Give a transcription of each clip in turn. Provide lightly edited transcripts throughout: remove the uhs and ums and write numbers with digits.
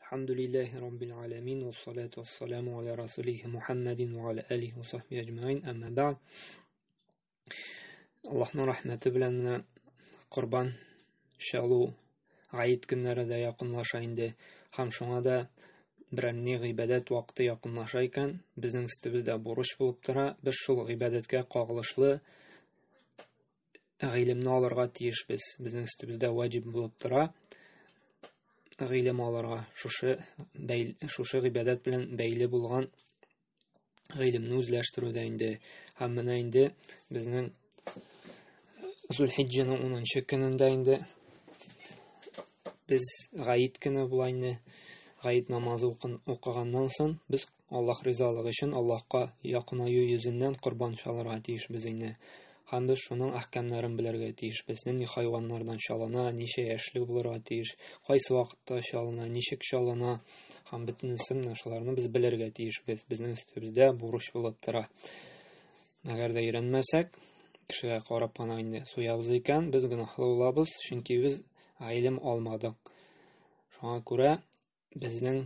Әлхәмдүлилләһи раббил галәмин, вассалату вассаламу аля расулихи Мухаммадин ва аля алихи ва сахбихи әҗмәгыйн, әмма бәгъд. Аллаһның рәхмәте белән менә корбан чалу гаит көннәре дә якынлаша инде. Һәм шуңа да берәр ни гыйбадәт вакыты якынлаша икән, безнең өстебездә бурыч булып тора, без шул гыйбадәткә кагылышлы гыйлемне алырга тиешбез. Безнең өстебездә ваҗиб булып тора гыйлем алырга, шушы бәйл, шушы гыйбадәт белән бәйле булган гыйлемне үзләштерүдә инде. Һәм менә инде безнең Зульхиджаның 10 көнендә инде без гаит көне була инде. Гаит намазы укыганнан соң без Аллаһ ризалыгы өчен Аллаһка якынаю йөзеннән корбан чалырга тиешбез инде. Һәм без шуның әхкәмнәрен белергә тиешбез. Нинди хайваннардан чалына, ничә яшьле булырга тиеш, кайсы вакытта чалына, ничек чалына һәм бөтенесе менә шуларны без белергә тиешбез. Безнең өстебездә бурыч булып тора. Әгәр дә өйрәнмәсәк, кешегә карап кына инде суябыз икән, без гөнаһлы булабыз, чөнки без гыйлем алмадык. Шуңа күрә безнең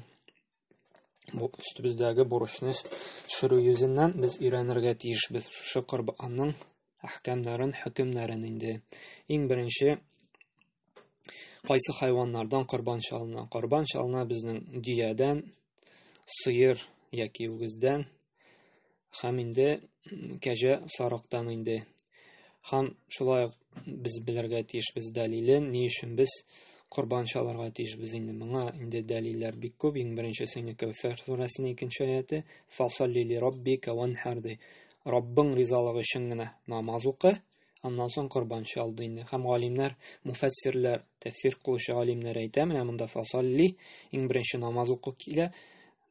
бу өстебездәге бурычны төшерү йөзеннән без өйрәнергә тиешбез шушы корбанның әхкәмнәрен, хөкемнәрен инде. Иң беренче кайсы хайваннардан корбан чалына? Корбан чалына безнең дөядән, сыер яки үгездән һәм инде кәҗә сарыктан инде. Һәм шулай ук без белергә тиешбез дәлилен, ни өчен без корбан чалырга тиешбез инде. Моңа инде дәлилләр бик күп. Иң беренчесе инде Кәүсәр сүрәсенең икенче аяте, Фасалли ли раббика ванхар ди. Раббың ризалыгы өчен генә намаз укы, аннан соң корбан чал ди инде. Һәм галимнәр, муфәссирләр, тәфсир кылучы галимнәр әйтә, менә монда фасалли, иң беренче намаз уку килә.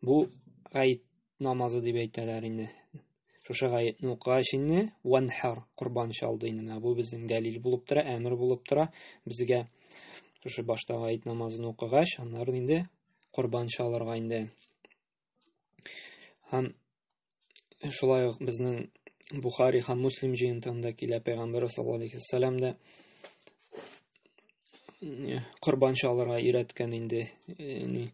Бу гаит намазы дип әйтәләр инде. Шушы гаетне укыгач инде ванхар корбан чалды инде. Менә бу безнең дәлил булып тора, әмер булып тора безгә. Шушы башта гает намазын укыгач, аннары инде корбан чалырга инде. Һәм шулай ук безнең Бухари һәм Муслим җыентыгында килә Пәйгамбәр саллаллаһу алейхи вәсәлләм дә корбан чалырга өйрәткән инде. Ни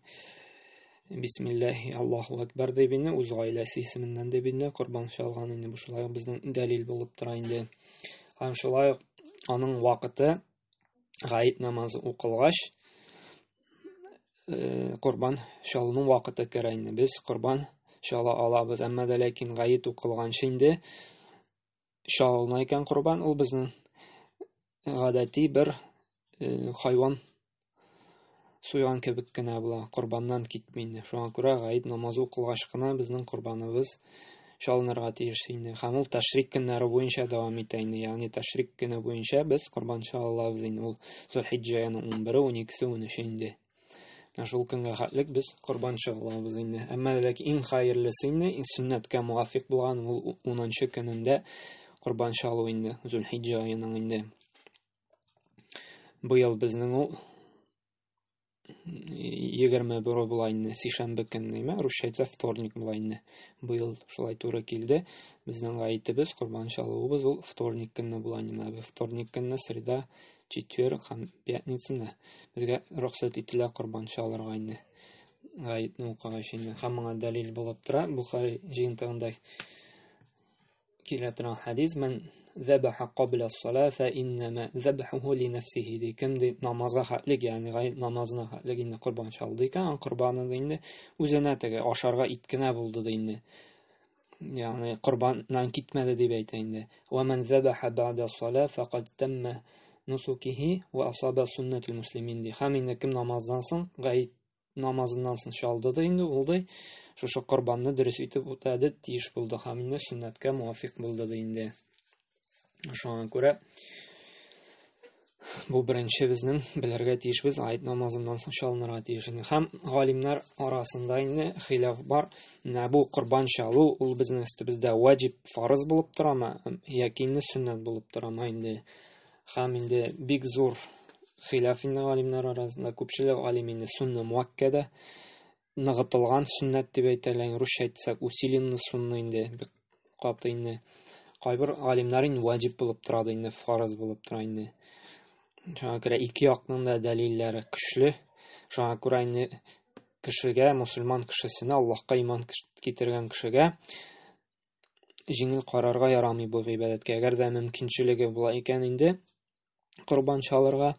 Бисмилләһи Аллаһу акбар дип инде үз гаиләсе исеменнән дип инде корбан чалган инде. Бу шулай ук безнең дәлил булып тора инде. Һәм шулай ук аның вакыты гаит намазы укылгач корбан чалуның вакыты керә инде. Без корбан чала алабыз, әмма дә ләкин гаит укылганчы инде чалына икән корбан, ул безнең гадәти бер хайван суйган кебек кенә була, корбаннан китми инде. Шуңа күрә гаит намазы укылгач кына безнең корбаныбыз чалынырга тиеш инде. Һәм ул тәшрик көннәре буенча дәвам итә инде. Ягъни тәшрик көне буенча без корбан чала алабыз инде. Ул Зулхиҗҗә аеның 11-е, 12-се, 13-е инде. Менә шул көнгә хәтлек без корбан чалабыз инде. Әмма ләкин иң хәерлесе инде, иң сөннәткә муафик булган ул 10 көнендә корбан чалу инде, Зулхиҗҗә аеның инде. Быел безнең ул 21 була инде, сишәмбе көнне, әйме, русча әйтсә, вторник була инде. Быел шулай туры килде. Безнең гаетебез, корбан чалуыбыз ул вторник көнне була инде. Менә вторник көнне, среда, четверг һәм пятница менә безгә рөхсәт ителә корбан чалырга инде. Гаетне укыгач инде. Һәм моңа дәлил булып тора Бухари җыентыгында килә торган хәдис: "Ман забаха кабла ас-сала фа иннама забахуху ли нафсихи" ди. Кем ди намазга хәтлек, ягъни гает намазына хәтлек инде корбан чалды икән, аның корбаны инде үзенә теге ашарга ит кенә булды ди инде. Ягъни корбаннан китмәде дип әйтә инде. Ва ман забаха бa'да ас-сала фақад тамма нусукихи ва асаба суннатул муслимин ди. Һәм инде кем намаздан соң, гает намазыннан соң чалды да инде, ул ди шушы корбанны дөрес итеп үтәде, тиеш булды һәм инде сөннәткә муафик булды ди инде. Шуңа күрә бу беренче безнең белергә тиешбез, гаит намазыннан соң чалынырга тиеш инде. Һәм галимнәр арасында инде хилаф бар. Менә бу корбан чалу ул безнең өстебездә ваҗиб, фарыз булып торамы, яки инде сөннәт булып торамы инде. Һәм инде бик зур хилаф инде галимнәр арасында. Күпчелек галим инде сунна муаккада ныгытылган сөннәт дип әйтәләр, русча әйтсәк, усиленный сунна инде, бик каты инде. Кайбер галимнәр инде ваҗиб булып тора инде, фарыз булып тора инде. Шуңа күрә ике якның да дәлилләре көчле. Шуңа күрә инде кешегә, мусульман кешесенә, Аллаһка иман китергән кешегә җиңел карарга ярамый бу гыйбадәткә. Әгәр дә мөмкинчелеге була икән инде корбан чалырга,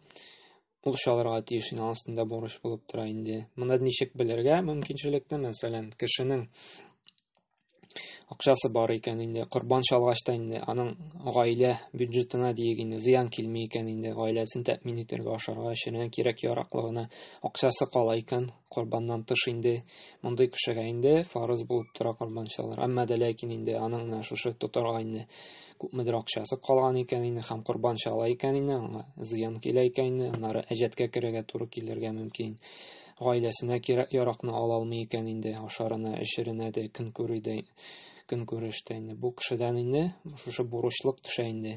ул чалырга тиеш, инде астында бурыч булып тора инде. Монда ничек белергә мөмкинчелекне, мәсәлән, кешенең акчасы бар икән инде, корбан чалгач та инде аның гаилә бюджетына диек инде зыян килми икән инде, гаиләсен тәэмин итәргә, ашарга, эчәргә кирәк яраклыгына акчасы кала икән, корбаннан тыш инде мондый кешегә инде фарыз булып тора корбан чалыр. Әмма дә ләкин инде аның менә шушы тотарга инде күпмедер акчасы калган икән инде һәм корбан чала икән инде, аңа зыян килә икән инде, аннары әҗәткә керергә туры килергә мөмкин. Гаиләсенә кирәк яракны ала алмый икән инде, ашарына, эчеренә дә, көн күрүдә, көн күрештә инде. Бу кешедән инде шушы бурычлык төшә инде.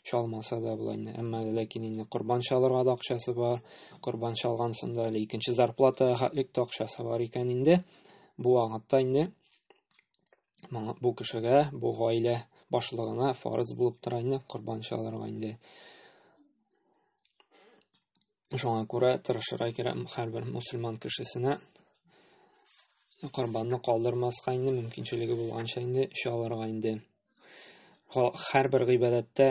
Чалмаса да була инде. Әмма ләкин инде корбан чалырга да акчасы бар. Корбан чалган соң да әле икенче зарплата хәтлек тә акчасы бар икән инде. Бу вакытта инде моңа бу кешегә, бу гаилә башлыгына фарыз булып тора инде корбан чалырга инде. Шуңа күрә тырышырга кирәк һәрбер мусульман кешесенә корбанны калдырмаска инде, мөмкинчелеге булганча инде чалырга инде. Һәрбер гыйбадәттә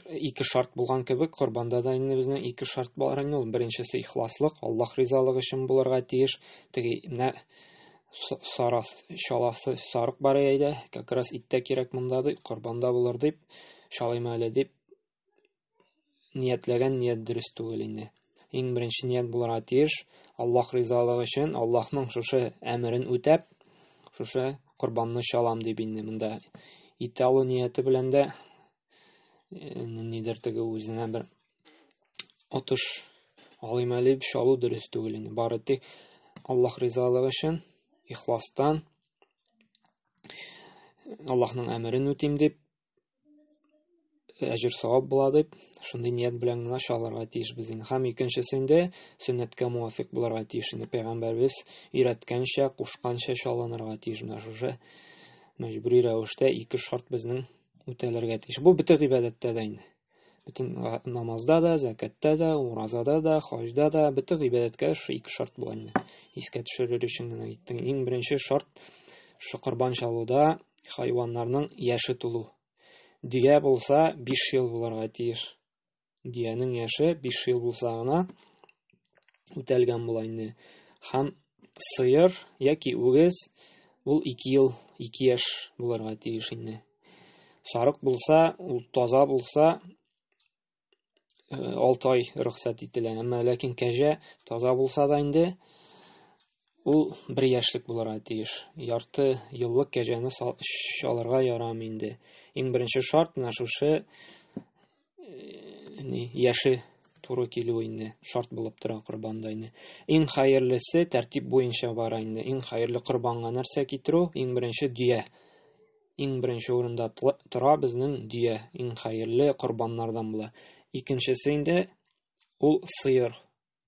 ике шарт булган кебек, корбанда да инде безнең ике шарт бар инде. Ул беренчесе ихласлык, Аллаһ ризалыгы өчен булырга тиеш. Теге менә сарас, чаласы сарык бар әйдә, как раз ит тә кирәк монда дип, корбанда булыр дип, чалыйм әле дип ниятләгән ният дөрес түгел инде. Иң беренче ният булырга тиеш Аллаһ ризалыгы өчен, Аллаһның шушы әмерен үтәп, шушы корбанны чалам дип инде монда ит алу нияте белән дә нидер теге үзенә бер отыш алыйм әле дип чалу дөрес түгел инде. Бары тик Аллаһ ризалыгы өчен ихластан Аллаһның әмерен үтим дип әҗер савап була дип, шундый ният белән генә чалырга тиешбез инде. Һәм икенчесе инде сөннәткә муафик булырга тиеш инде. Пәйгамбәрбез өйрәткәнчә, кушканча чалынырга тиеш. Менә шушы мәҗбүри рәвештә ике шарт безнең үтәлергә тиеш. Бу бөтен гыйбадәттә дә инде. Бөтен намазда да, зәкәттә дә, уразада да, хаҗда да, бөтен гыйбадәткә шушы ике шарт була инде. Искә төшерер өчен генә әйттем. Иң беренче шарт шушы корбан чалуда хайваннарның яше тулу. Дөя булса 5 ел булырга тиеш. Дөянең яше 5 ел булса гына үтәлгән була инде. Һәм сыер яки үгез ул 2 ел, 2 яшь булырга тиеш инде. Сарык булса, ул таза булса, 6 ай рөхсәт ителә. Әмма ләкин кәҗә таза булса да инде ул бер яшьлек булырга тиеш. Ярты еллык кәҗәне чалырга ярамый инде. Иң беренче шарт менә шушы ни яше туры килү инде шарт булып тора корбанда инде. Иң хәерлесе тәртип буенча бара инде. Иң хәерле корбанга нәрсә китерү? Иң беренче дөя. Иң беренче урында тора безнең дөя, иң хәерле корбаннардан була. Икенчесе инде ул сыер.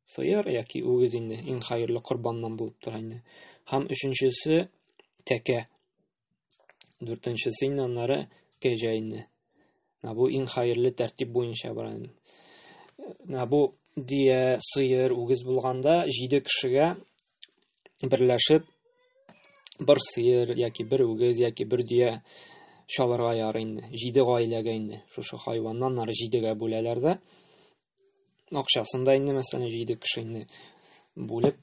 Сыер яки үгез инде иң хәерле корбаннан булып тора инде. Һәм өченчесе тәкә. Дүртенчесе инде аннары кәҗә инде. Менә бу иң хәерле тәртип буенча бара инде. Менә бу дөя, сыер, үгез булганда җиде кешегә берләшеп бер сыер яки бер үгез яки бер дөя чалырга ярый инде. Җиде гаиләгә инде. Шушы хайваннан ары җидегә бүләләр дә. Акчасын да инде, мәсәлән, җиде кеше инде бүлеп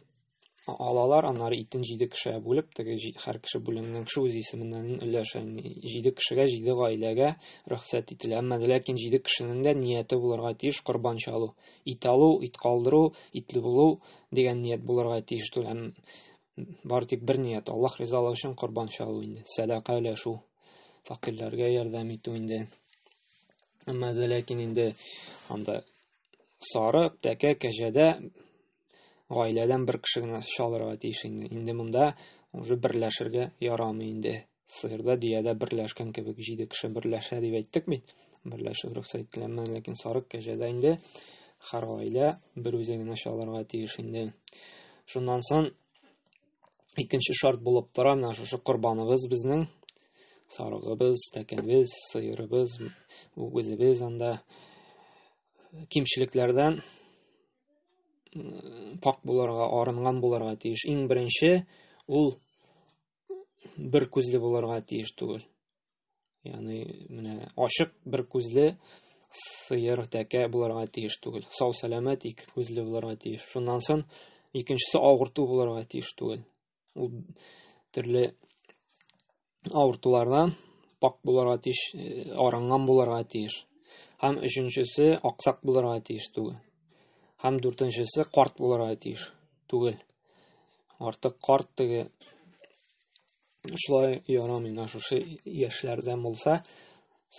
алалар, аннары итен җиде кешегә бүлеп, теге һәр кеше бүленгән кеше үз исеменнән өләшә. Җиде кешегә, җиде гаиләгә рөхсәт ителә. Әмма ләкин җиде кешенең дә нияте булырга тиеш корбан чалу. Ит алу, ит калдыру, итле булу дигән ният булырга тиеш түгел. Һәм бары тик бер ният, Аллаһ ризалыгы өчен корбан чалу инде. Сәдака өләшү, фәкыйрьләргә ярдәм итү инде. Әмма дә ләкин инде анда сарык, тәкә, кәҗәдә гаиләдән бер кеше генә чалырга тиеш инде. Инде монда уже берләшергә ярамый инде. Сыерда, дөядә берләшкән кебек җиде кеше берләшә дип әйттек бит. Берләшеп рөхсәт ителә, ләкин сарык, кәҗәдә инде һәр гаилә бер үзе генә чалырга тиеш инде. Шуннан соң икенче шарт булып тора, менә шушы корбаныбыз безнең сарыгыбыз, тәкәбез, сыерыбыз, үгезебез анда кимчелекләрдән пак булырга, арынган булырга тиеш. Иң беренче ул бер күзле булырга тиеш түгел. Ягъни менә ачык бер күзле сыер тәкә булырга тиеш түгел. Сау сәламәт ике күзле булырга тиеш. Шуннан соң икенчесе авырту булырга тиеш түгел. Ул төрле авыртулардан пак булырга тиеш, э, арынган булырга тиеш. Һәм өченчесе аксак булырга тиеш түгел. Һәм дүртенчесе карт булырга тиеш түгел. Артык карт теге шулай ярамый. Менә шушы яшьләрдән булса,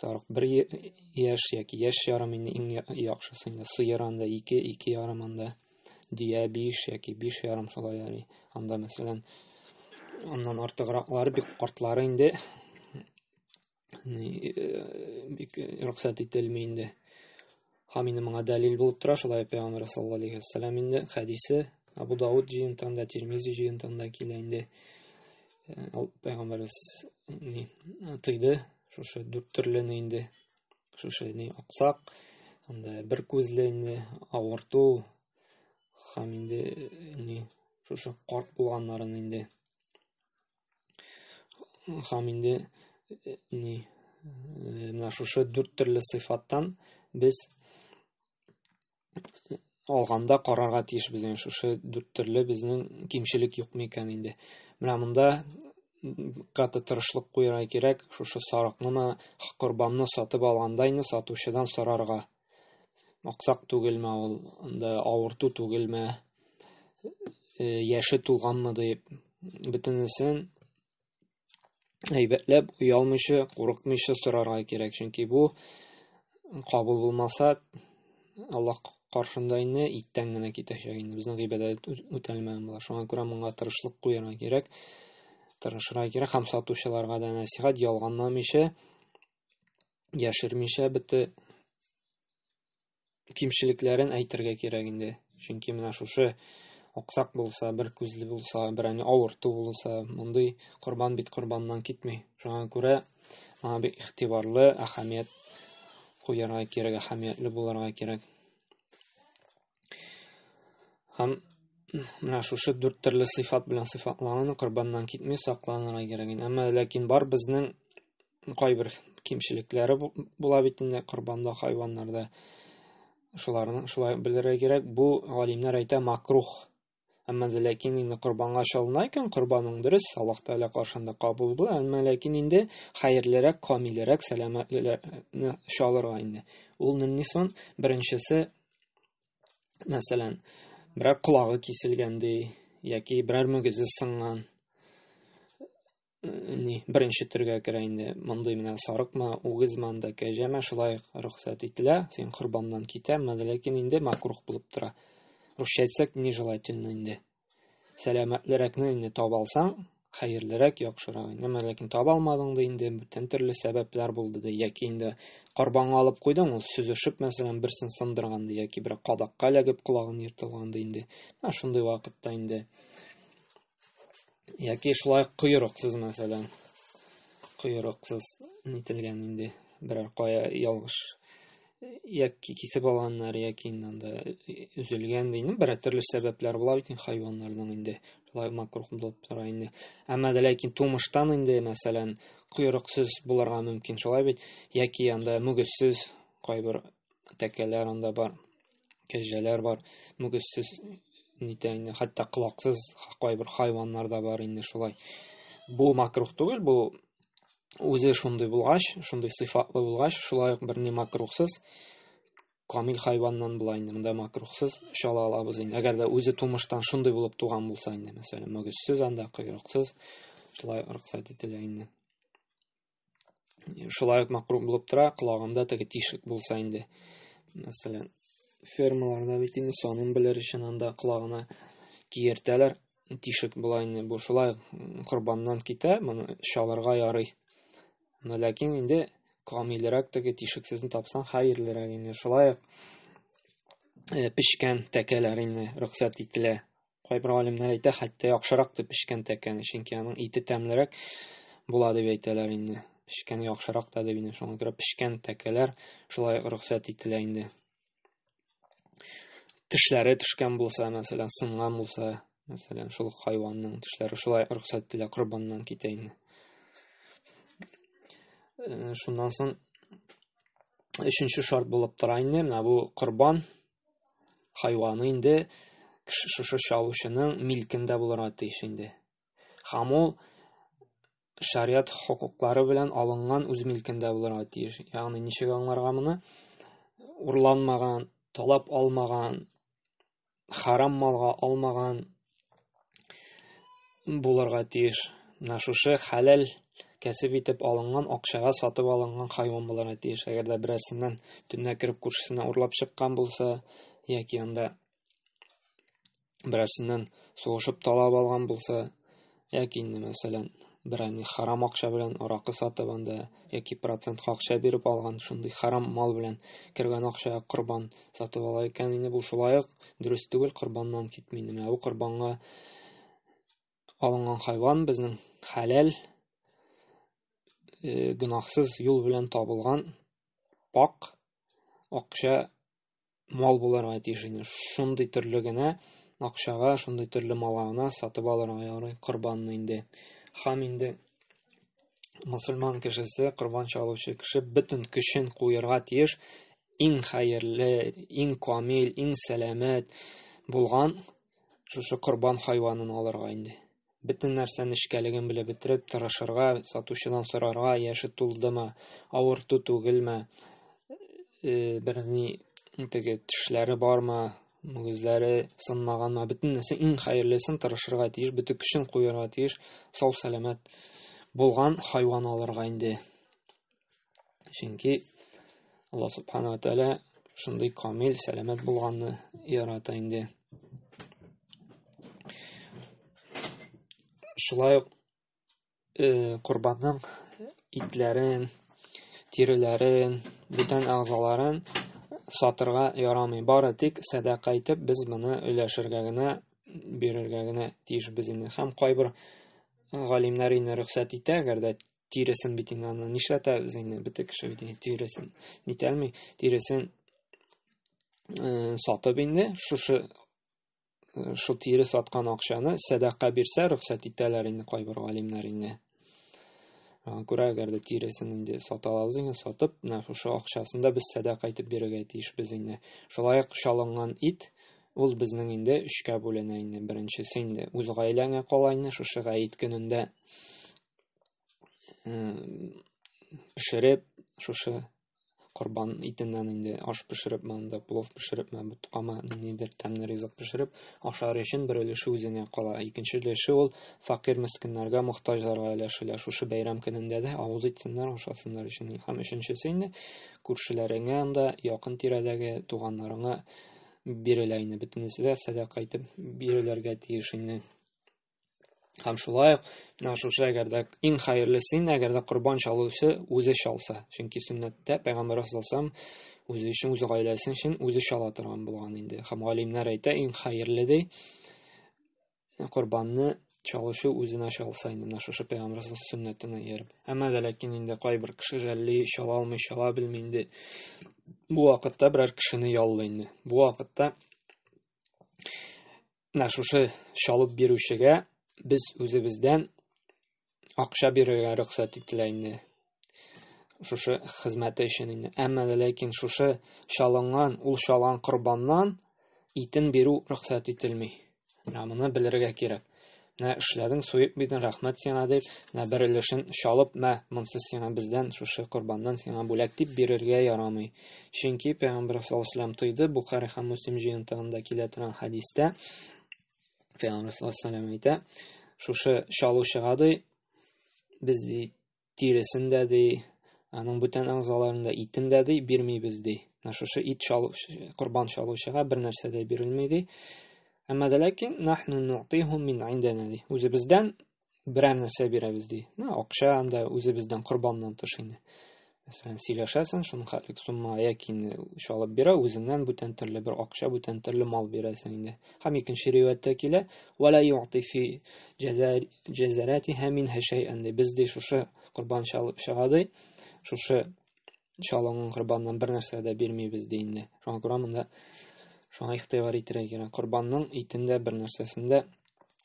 41 яшь яки яшь ярым инде иң яхшысы инде. Сыер анда 2, 2 ярым анда. Дөя 5 яки 5 ярым шулай ярый. Анда, мәсәлән, аннан артыграклары бик картлары инде э, бик рөхсәт ителми инде. Һәм инде моңа дәлил булып тора, шулай Пәйгамбәр саллаллаһу алейһи вәсәлләм инде хәдисе Абу Дауд җыентыгында, Тирмизи җыентыгында килә инде. Э, ул Пәйгамбәрбез ни тыйды шушы дүрт төрлене инде. Шушы ни аксак, анда бер күзле инде, авырту һәм инде ни шушы карт булганнарын инде. Һәм инде э, ни э, менә шушы дүрт төрле сыйфаттан без э, алганда карарга тиешбез инде шушы дүрт төрле безнең кимчелек юк микән инде. Менә монда каты тырышлык куярга кирәк, шушы сарыкнымы, корбанны сатып алганда инде сатучыдан сорарга. Аксак түгелме ул, анда авырту түгелме, э, яше тулганмы дип, бөтенесен әйбәтләп, оялмыйча, курыкмыйча сорарга кирәк. Чөнки бу кабул булмаса, Аллаһ каршында инде иттән генә китәчәк инде. Безнең гыйбадәт үтәлмәгән була. Шуңа күрә моңа тырышлык куярга кирәк. Тырышырга кирәк һәм сатучыларга да нәсихәт ялганламыйча, яшермичә бөтен кимчелекләрен әйтергә кирәк инде. Чөнки менә шушы аксак булса, бер күзле булса, берәне авырту булса, мондый корбан бит корбаннан китми. Шуңа күрә моңа бик игътибарлы, әһәмият куярга кирәк, әһәмиятле булырга кирәк. Һәм менә шушы дүрт төрле сыйфат белән сыйфатлануны корбаннан китми сакланырга кирәк. Әмма ләкин бар безнең кайбер кимчелекләре була бит инде корбанда хайваннарда. Шуларны шулай белергә кирәк. Бу галимнәр әйтә макрух. Әмма дә ләкин инде корбанга чалына икән, корбаның дөрес, Аллаһ Тәгалә каршында кабул була. Әмма ләкин инде хәерлерәк, камилерәк, сәламәтлерәкне чалырга инде. Ул нинди сон? Беренчесе, мәсәлән, берәр колагы киселгән ди, яки берәр мөгезе сынган. Ни беренче төргә керә инде. Мондый менә сарыкмы, үгезме, анда кәҗәме шулай рөхсәт ителә, син корбаннан китә, әмма ләкин инде макрух булып тора. Русча әйтсәк, нежелательно инде. Сәламәтлерәкне инде таба алсаң, хәерлерәк, яхшырак инде. Әмма ләкин таба алмадың да инде, бүтән төрле сәбәпләр булды да, яки инде корбанга алып куйдың, ул сөзешеп, мәсәлән, берсен сындырган да, яки бер кадакка эләгеп колагын ертылган да инде. Менә шундый вакытта инде Яки шулай койрыксыз, мәсәлән. Койрыксыз нителгән инде берәр кая ялгыш яки кисеп алганнар, яки инде анда өзелгән ди. Берәр төрле сәбәпләр була бит инде хайваннарның инде. Шулай макрух булып тора инде. Әмма дә ләкин тумыштан инде, мәсәлән, койрыксыз булырга мөмкин, шулай бит? Яки анда мөгезсез кайбер тәкәләр анда бар. Кәҗәләр бар, мөгезсез нитә инде, хәтта колаксыз кайбер хайваннар да бар инде шулай. Бу макрух түгел, бу үзе шундый булгач, шундый сыйфатлы булгач, шулай ук берни макрухсыз камил хайваннан була инде. Монда макрухсыз чала алабыз инде. Әгәр дә үзе тумыштан шундый булып туган булса инде, мәсәлән, мөгезсез анда, койрыксыз, шулай рөхсәт ителә инде. Шулай ук макрух булып тора, колагында теге тишек булса инде. Мәсәлән, фермаларда бит инде санын белер өчен анда колагына киертәләр, тишек була инде. Бу шулай корбаннан китә, моны чалырга ярый. Но ләкин инде камилрәк теге тишексезне тапсаң хәерлерәк инде. Шулай ук э, пешкән тәкәләр инде рөхсәт ителә. Кайбер галимнәр әйтә, хәтта яхшырак дип пешкән тәкәне, чөнки аның ите тәмлерәк була дип әйтәләр инде. Пешкән яхшырак та дип инде. Шуңа күрә пешкән тәкәләр шулай рөхсәт ителә инде. Тешләре төшкән булса, мәсәлән, сынган булса, мәсәлән, шул хайванның тешләре шулай рөхсәт ителә, корбаннан китә инде. Шуннан соң өченче шарт булып тора инде, менә бу корбан хайваны инде шушы чалучының милкендә булырга тиеш инде. Һәм ул шариат хокуклары белән алынган үз милкендә булырга тиеш. Ягъни ничек аңларга моны? Урланмаган, талап алмаган, харам малга алмаган булырга тиеш. Менә шушы хәләл кәсеп итеп алынган акчага сатып алынган хайван булырга тиеш. Әгәр дә берәрсеннән төнлә кереп күршесенә урлап чыккан булса, яки анда берәрсеннән сугышып талап алган булса, яки инде, мәсәлән, берәр харам акча белән аракы сатып анда, яки процентка акча биреп алган, шундый харам мал белән кергән акчага корбан сатып ала икән, инде бу шулай ук дөрес түгел, корбаннан китми инде. Менә бу корбанга алынган хайван безнең хәләл, гөнаһсыз юл белән табылган пак акча мал булырга тиеш инде. Шундый төрле генә акчага, шундый төрле малга гына сатып алырга ярый корбанны инде. Һәм инде мусульман кешесе, корбан чалучы кеше бөтен көчен куерга тиеш иң хәерле, иң камил, иң сәламәт булган шушы корбан хайванын алырга инде. Бөтен нәрсә нечкәлеген белеп бетереп тырышырга, сатучыдан сорарга, яше тулдымы, авырту түгелме, берни теге тешләре бармы, мөгезләре сынмаганмы, бөтен нәрсә иң хәерлесен тырышырга тиеш, бөтен көчен куярга тиеш, сау сәламәт булган хайван алырга инде. Чөнки Алла субхана ва тааля шундый камил, сәламәт булганны ярата инде. Шулай ук корбанның итләрен, тиреләрен, бүтән әгъзаларын сатырга ярамый. Бары тик сәдака итеп без моны өләшергә генә, бирергә генә тиешбез инде. Һәм кайбер галимнәр инде рөхсәт итә, әгәр дә тиресен бит инде аны нишләтәбез инде, бөтен кеше бит инде тиресен нитәлми, тиресен сатып инде шушы шул тире саткан акчаны сәдака бирсә, рөхсәт итәләр инде кайбер галимнәр инде. Аңа күрә, әгәр дә тиресен инде сата алабыз инде, сатып, менә шушы акчасын да без сәдака итеп бирергә тиешбез инде. Шулай ук чалынган ит, ул безнең инде өчкә бүленә инде. Беренчесе инде үз гаиләңә кала инде, шушы гает көнендә пешереп, шушы корбан итеннән инде аш пешереп, монда плов пешереп, боткама, ниндидер тәмле ризык пешереп, ашар өчен бер өлеше үзеңә кала. Икенче өлеше ул фәкыйрь мескеннәргә, мохтаҗларга өләшелә. Шушы бәйрәм көнендә дә авыз итсеннәр, ашасыннар өчен. Һәм өченчесе инде күршеләреңә анда, якын тирәдәге туганнарыңа бирелә инде. Бөтенесе дә сәдака итеп бирелергә тиеш инде. Һәм шулай ук менә шушы әгәр дә иң хәерлесе инде, әгәр дә корбан чалучы үзе чалса. Чөнки сөннәттә Пәйгамбәр саллаллаһу үзе өчен, үз гаиләсе өчен үзе чала торган булган инде. Һәм галимнәр әйтә, иң хәерле ди корбанны чалучы үзенә чалса инде, менә шушы Пәйгамбәр сөннәтенә ияреп. Әмма дә ләкин инде кайбер кеше жәлли, чала алмый, чала белми инде. Бу вакытта берәр кешене яллый инде. Бу вакытта менә шушы чалып бирүчегә без үзебездән акча бирергә рөхсәт ителә инде. Шушы хезмәте өчен инде. Әмма дә ләкин шушы чалынган, ул чалган корбаннан итен бирү рөхсәт ителми. Менә моны белергә кирәк. Менә эшләдең, суеп бирдең, рәхмәт сиңа дип, менә бер өлешен чалып, мә, монысы сиңа бездән, шушы корбаннан сиңа бүләк дип бирергә ярамый. Чөнки Пәйгамбәр саллаллаһу алейһи ва сәлләм тыйды, Бухари һәм Муслим җыентыгында килә торган хәдистә Пәйгамбәр саллаллаһу алейһи ва сәлләм әйтә, шушы чалучыга ди, без ди тиресен дә ди, аның бүтән әгъзаларын да, итен дә ди, бирмибез ди. Менә шушы ит чалу, корбан чалучыга бер нәрсә дә бирелми ди. Әмма дә ләкин нахну нуътихум мин индана ди. Үзебездән берәр нәрсә бирәбез ди. Менә акча анда үзебездән корбаннан тыш инде. Мәсәлән, сөйләшәсең, шуның хәтлек сумма яки инде чалып бирә, үзеңнән бүтән төрле бер акча, бүтән төрле мал бирәсең инде. Һәм икенче риваятьтә килә, «Ва ла юъти фи җәзаратиһа минһа шәйән» ди. Без ди шушы корбан чалып чыга ди, шушы чалынган корбаннан бер нәрсә дә бирмибез ди инде. Шуңа күрә монда Шуңа игътибар итәргә кирәк. Корбанның итендә бер нәрсәсендә,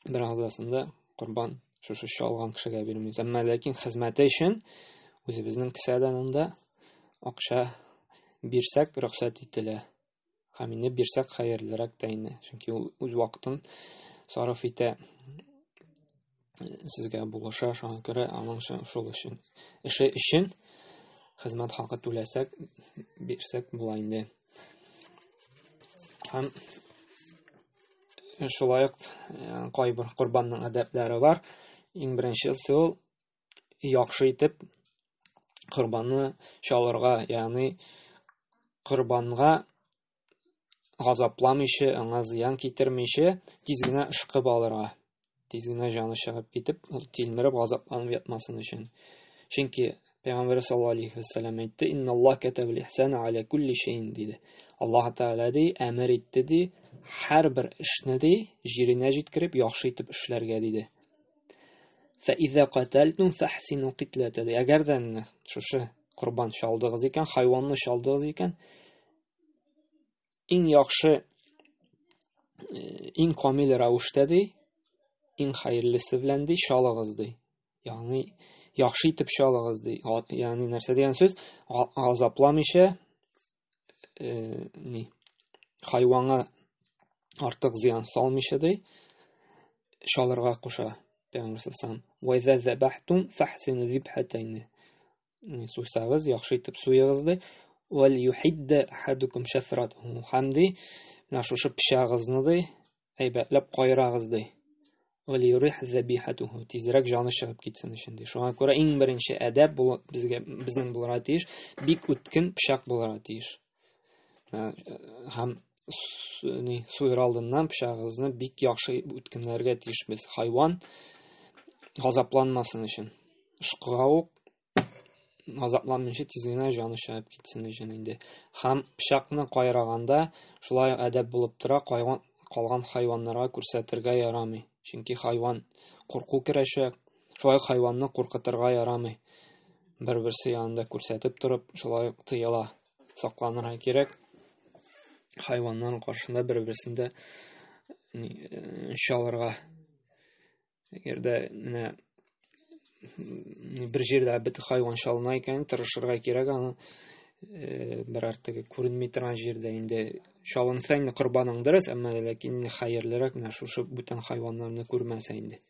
бер әгъзасында корбан шушы чалган кешегә бирмибез. Әмма ләкин хезмәте өчен үзебезнең кесәдән анда акча бирсәк, рөхсәт ителә. Һәм инде бирсәк хәерлерәк тә инде. Чөнки ул үз вакытын сарыф итә, сезгә булыша, шуңа күрә аның шул өчен эше өчен хезмәт хакы түләсәк, бирсәк була инде. Һәм шулай ук кайбер корбанның әдәпләре бар. Иң беренчесе ул яхшы итеп корбанны чалырга, ягъни корбанга газапламыйча, аңа зыян китермичә, тиз генә ышкып алырга. Тиз генә җаны чыгып китеп, ул тилмереп газапланып ятмасын өчен. Чөнки Пәйгамбәр саллаллаһу алейхи ва сәлләм әйтте, "Инналлаһ катабал ихсана аля кулли шәйин" диде. Аллаһ Тәгалә ди, әмер итте ди, һәрбер эшне ди, җиренә җиткереп, яхшы итеп эшләргә диде. Фәизә катәлтум фәхсину китләтә ди. Әгәр дә менә шушы корбан чалдыгыз икән, хайванны чалдыгыз икән, иң яхшы, иң камил рәвештә ди, иң хәерлесе белән ди, чалыгыз ди. Ягъни яхшы итеп чалыгыз ди. Ягъни нәрсә дигән сүз? Газапламыйча, ни, хайванга артык зыян салмыйча ди, чалырга куша Пәйгамбәр саллаллаху алейһи ва сәлләм. Ва иза фахсину зибхатайни. Суйсагыз, яхшы итеп суегыз ди. Вал юхидда ахадукум шафратуху. Һәм ди, менә шушы пычагыгызны ди, әйбәтләп кайрагыз ди. Вал юрих забихатуху. Тизрәк җаны чыгып китсен өчен ди. Шуңа күрә иң беренче әдәп бу безгә безнең булырга тиеш, бик үткен пычак булырга тиеш. Һәм ни суер алдыннан пычагыгызны бик яхшы үткенләргә тиешбез. Хайван газапланмасын өчен. Ышкыга ук газапланмыйча тиз генә җаны чыгып китсен өчен инде. Һәм пычакны кайраганда шулай әдәп булып тора, кайган, калган хайваннарга күрсәтергә ярамый. Чөнки хайван курку керәчәк. Шулай хайванны куркытырга ярамый. Бер-берсе янында күрсәтеп торып, шулай ук тыела. Сакланырга кирәк. Хайваннар каршында бер-берсендә чалырга. Әгәр дә менә бер җирдә бөтен хайван чалына икән, тырышырга кирәк аны берәр теге күренми торган җирдә инде чалынса инде корбаның дөрес, әмма ләкин хәерлерәк менә шушы бүтән хайваннарны күрмәсә инде.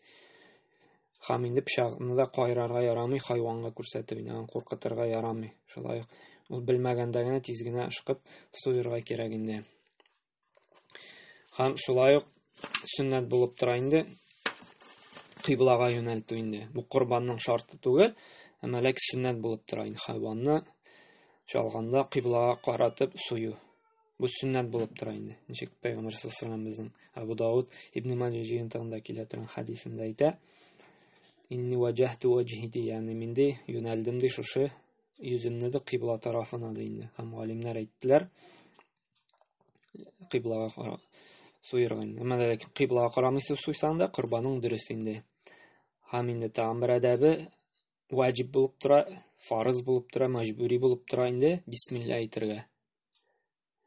Һәм инде пычагны да кайрарга ярамый, хайванга күрсәтеп, инде аны куркытырга ярамый. Шулай ук ул белмәгәндә генә тиз генә ышкып суерга кирәк инде. Һәм шулай ук сөннәт булып тора инде кыйблага юнәлтү инде. Бу корбанның шарты түгел, әмма ләкин сөннәт булып тора инде хайванны чалганда кыйблага каратып сую. Бу сөннәт булып тора инде. Ничек Пәйгамбәр саллаллаху алейһи безнең Абу Дауд Ибн Маҗа җыентыгында килә торган хәдисендә әйтә: Инни ваҗаһту ваҗһи ди, ягъни мин ди юнәлдем ди шушы йөземне ди кыйбла тарафына ди инде. Һәм галимнәр әйттеләр, кыйблага кара суерга инде. Әмма ләкин кыйблага карамыйсыз суйсаң да, корбаның дөрес инде. Һәм инде тагын бер әдәбе ваҗиб булып тора, фарыз булып тора, мәҗбүри булып тора инде бисмилла әйтергә.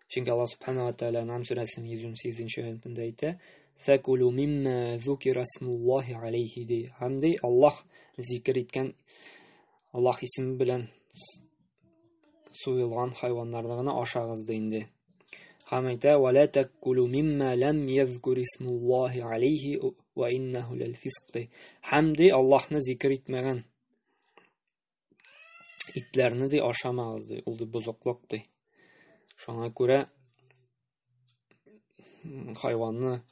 Чөнки Аллаһ субхана ва тааля Анам сүрәсенең 118 аятында әйтә: "Фәкулу мимма зукира исмуллаһи алейхи" ди. Һәм ди Аллаһ зикер иткән Аллаһ исеме белән суелган хайваннарны гына ашагыз ди инде. Һәм әйтә, "Ва ла такулу мимма лам язкур исмуллаһи алейхи ва иннаху ләл-фиск" ди. Һәм ди Аллаһны зикер итмәгән итләрне ди ашамагыз ди. Ул ди бозыклык ди. Шуңа күрә хайванны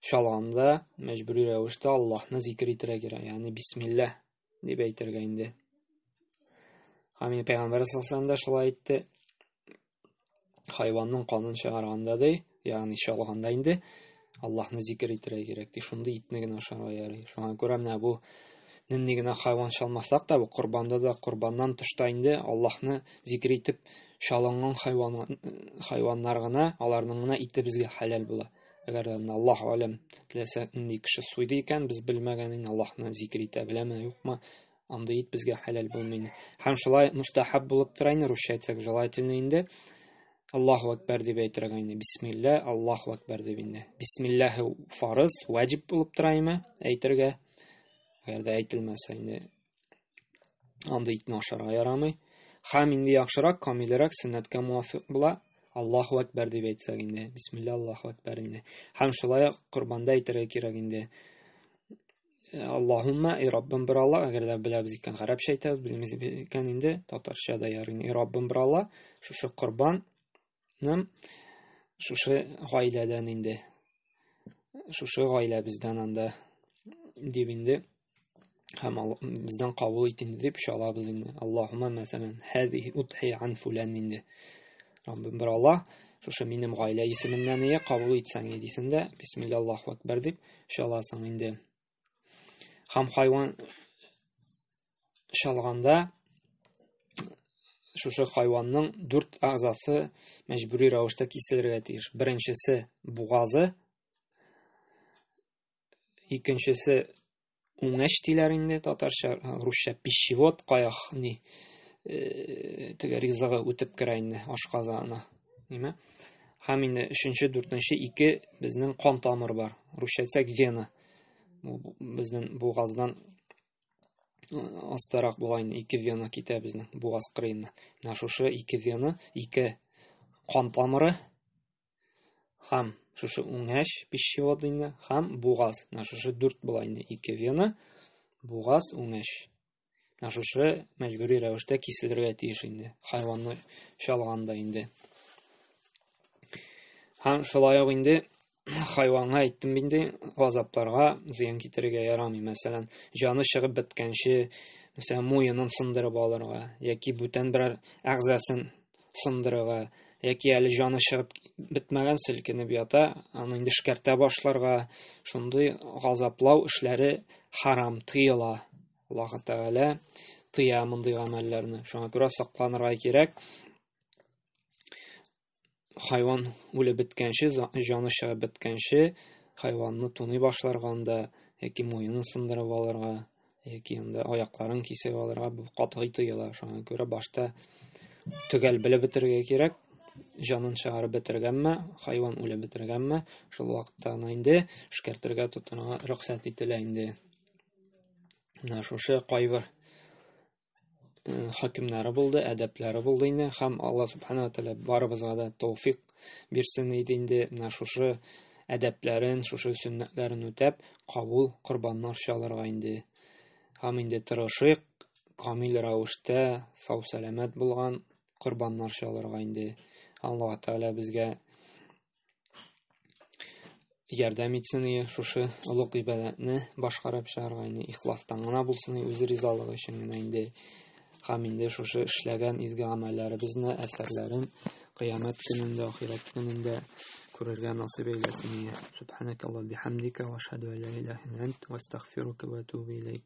чалганда мәҗбүри рәвештә Аллаһны зикер итәргә кирәк, ягъни бисмилла дип әйтергә инде. Һәм инде Пәйгамбәр саллаллаху да шулай әйтте. Хайванның канын чыгарганда ди, ягъни чалганда инде Аллаһны зикер итәргә кирәк ди. Шундый итне генә ашарга ярый. Шуңа күрә менә бу нинди генә хайван чалмасак та, бу корбанда да, корбаннан тышта инде Аллаһны зикер итеп чалынган хайван хайваннар гына, аларның гына ите безгә хәләл була. Әгәр дә Аллаһ алем теләсә нинди кеше суйды икән, без белмәгән инде Аллаһны зикер итә беләме, юкмы, андый ит безгә хәләл булмый инде. Һәм шулай мустахаб булып тора инде, русча әйтсәк, желательно инде. Аллаһу акбар дип әйтергә инде. Бисмилла, Аллаһу акбар дип инде. Бисмиллаһ фарыз, ваҗиб булып тора име әйтергә. Әгәр дә әйтелмәсә инде анда итне ашарга ярамый. Һәм инде яхшырак, камилрәк сөннәткә муафыйк була. Аллаһу акбар дип әйтсәк инде. Бисмилла, Аллаһу акбар инде. Һәм шулай ук корбанда әйтергә кирәк инде. Аллаһумма, и Раббым бер Алла, әгәр дә беләбез икән, гарәпчә әйтәбез, белмибез икән инде, татарча да ярый. И Раббым бер Алла, шушы корбанным шушы гаиләдән инде, шушы гаиләбездән анда дип инде һәм бездән кабул ит инде дип чалабыз инде. Аллаһумма, мәсәлән, һәзиһи удхия ан фулан инде. Раббым бер Алла, шушы минем гаилә исеменнән ия кабул итсәң дисең дә, бисмилла Аллаһу акбар дип чаласың инде. Һәм хайван чалганда шушы хайванның дүрт әгъзасы мәҗбүри рәвештә киселергә тиеш. Беренчесе бугазы, икенчесе Үңәч диләр инде татарча, русча пищевод, кая ни теге ризыгы үтеп керә инде ашказанына. Ниме? Һәм инде өченче, дүртенче ике безнең кан тамыры бар. Русча әйтсәк, вена. Бу безнең бугаздан астарак була инде ике вена китә безнең бугаз кырыеннан. Менә шушы ике вена, ике кан тамыры Һәм шушы үңәч пищевод инде, һәм бугаз. Менә шушы дүрт була инде. Ике вена, бугаз, үңәч. Менә шушы мәҗбүри рәвештә киселергә тиеш инде. Хайванны чалганда инде. Һәм шулай ук инде хайванга әйттем инде, газапларга зыян китерергә ярамый. Мәсәлән, җаны чыгып беткәнче, мәсәлән, муенын сындырып алырга яки бүтән берәр әгъзасын сындырырга яки әле җаны чыгып бетмәгән селкенеп ята, аны инде эшкәртә башларга, шундый газаплау эшләре харам, тыела. Аллаһ Тәгалә тыя мондый гамәлләрне. Шуңа күрә сакланырга кирәк. Хайван үлеп беткәнче, җаны чыгып беткәнче, хайванны туный башларга анда яки муенын сындырып алырга яки анда аякларын кисеп алырга бу катгый тыела. Шуңа күрә башта төгәл белеп бетерергә кирәк. Җанын чыгарып бетергәнме, хайван үлеп бетергәнме, шул вакытта гына инде эшкәртергә тотынырга рөхсәт ителә инде. Менә шушы кайбер хөкемнәре булды, әдәпләре булды инде һәм Алла субхана ва тәгалә барыбызга да тәүфик бирсен иде инде менә шушы әдәпләрен, шушы сөннәтләрен үтәп, кабул корбаннар чалырга инде. Һәм инде тырышыйк, камил рәвештә сау-сәламәт булган корбаннар чалырга инде. Аллаһ Тәгалә безгә ярдәм итсен ие шушы олуг гыйбадәтне башкарып чыгарга инде ихластан гына булсын үзе ризалыгы өчен генә инде һәм инде шушы эшләгән изге гамәлләребезне әсәрләрен кыямәт көнендә ахирәт көнендә күрергә насыйп әйләсен ие. Субханакаллаһ бихамдика ва ашһаду ан ла илаһа илля ант ва астагфирука ва атубу илейк.